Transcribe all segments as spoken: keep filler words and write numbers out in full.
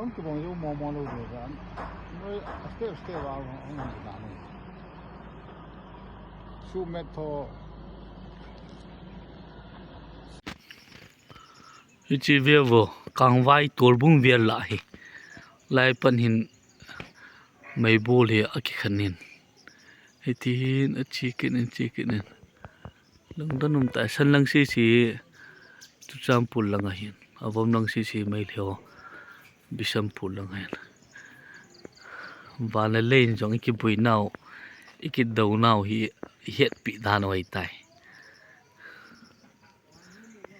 Hung kibang jou mong mong lou ve ve. Noi step step a hung hung na noi. Su met tho. Hiche ve vo, Kangvai tolbung vel lah hi. Lai pan hin meibol hi akikhan in. Hiti hin achi kit in, chi kit in. Lungdon um tah, san lang sisi Churachandpur lang ahin. Avom lang sisi Meitei ho Bishnupur lang ahin. Van le lei in jong ikibui nau, ikidou nau hi ihetpi dan u ahitai.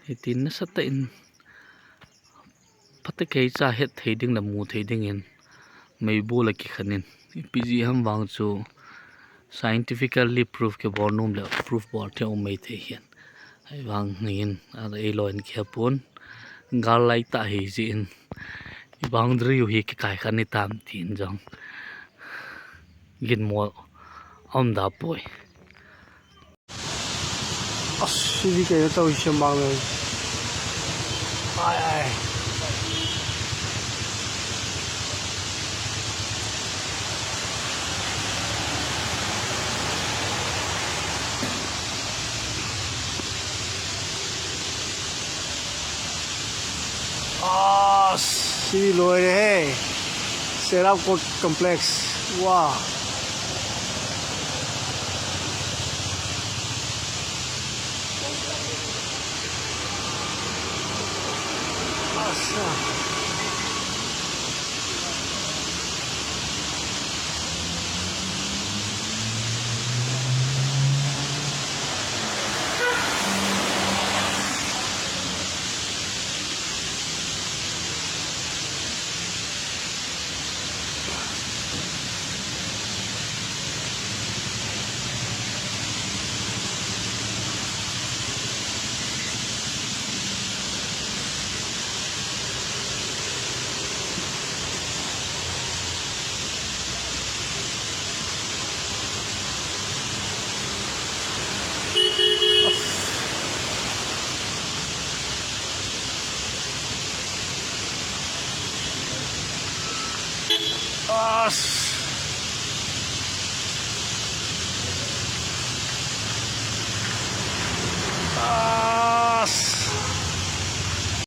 Hitin nasatah in phatecha het thei ding le mu thei dingin meibol akikhan in. Ipi jeh ham vang chu scientifically proof kibol nom le proof bol thei um maithei hin. Ahivang hin, a, eilou in kihepon. Gal lai tah hi jeh in, i boundary u hi kikai khan hitam tin jong ginmo aum da poi. As, hivi kei tau hi siam bang le. Ai, ai. Ah, sini loi re he. Serap Court Complex. Wah. Asa. Ah,